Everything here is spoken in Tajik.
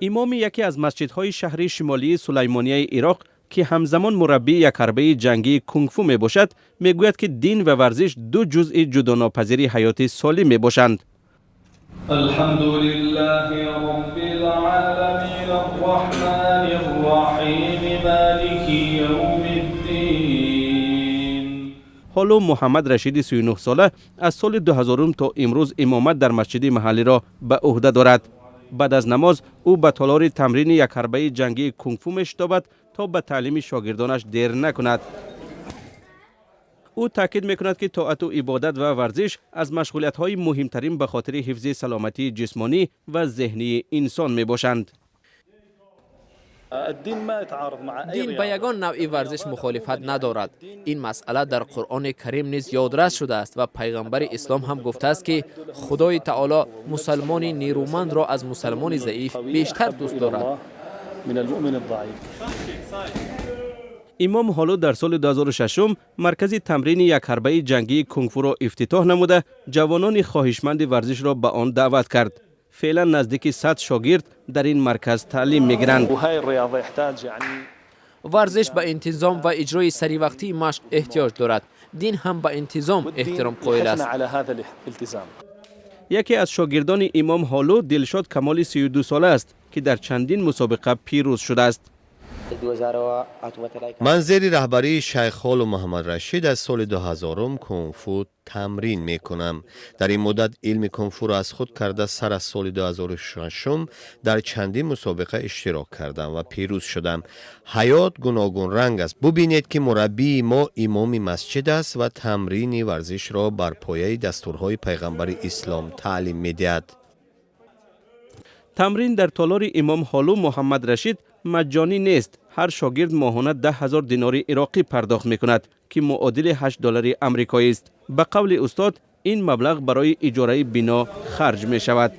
Имоми яке аз масҷидҳои шаҳри шимолии Сулаймонияи Ироқ, ки ҳамзамон мураббии як ҳарбаи ҷангии кунгфу мебошад, мегӯяд, ки дин ва варзиш ду ҷузъи ҷудонопазири ҳаёти солим мебошанд. الحمد لله رب العالمين الرحمن الرحيم مالك يوم الدين. Ҳоло Муҳаммад Рашиди 39 сола аз соли 2000 то имрӯз имомат дар масҷиди маҳаллиро ба ӯҳда дорад. Баъд аз намоз ӯ ба толори тамрини як ҳарбаи ҷангии кунгфу мешитобад, то ба таълими шогирдонаш дер накунад. Ӯ таъкид мекунад, ки тоату ибодат ва варзиш аз машғулиятҳои муҳимтарин ба хотири ҳифзи саломатии ҷисмонӣ ва зеҳнии инсон мебошанд. Дин ба ягон навъи варзиш мухолифат надорад. Ин масъала дар Қуръони Карим низ ёдрас шудааст ва Пайғамбари ислом ҳам гуфтааст, ки Худои Таоло мусалмони нерӯмандро аз мусалмони заиф бештар дӯст дорад. Имом Ҳолу дар соли 2006 маркази тамрини як ҳарбаи ҷангии кунгфуро ифтитоҳ намуда, ҷавонони хоҳишманди варзишро ба он даъват кард. Феълан наздики 100 шогирд дар ин марказ таълим мегиранд. Варзиш ба интизом ва иҷрои саривақтии машқ эҳтиёҷ дорад. Дин ҳам ба интизом эҳтиром қоил аст. Яке аз шогирдони имом Ҳолу Дилшод Камоли 32 сола аст, ки дар чандин мусобиқа пирӯз шудааст. Ман зери раҳбарии шайх Холу Муҳаммад Рашид аз соли 2000 кунфу тамрин мекунам. Дар ин муддат илми кунфуро аз худ карда, сар аз соли 2006 дар чандин мусобиқа иштирок кардам ва пирӯз шудам. Ҳаёт гуногунранг аст. Бубинед, ки мураббии мо имоми масҷид аст ва тамрини варзишро бар пояи дастурҳои Пайғамбари ислом таълим медиҳад. Тамрин дар толори имом Ҳолу Муҳаммад Рашид маҷҷонӣ нест. Ҳар шогирд моҳона 10 000 динори ироқӣ пардохт мекунад, ки муодили 8 доллари амрикоист. Ба қавли устод, ин маблағ барои иҷораи бино харҷ мешавад.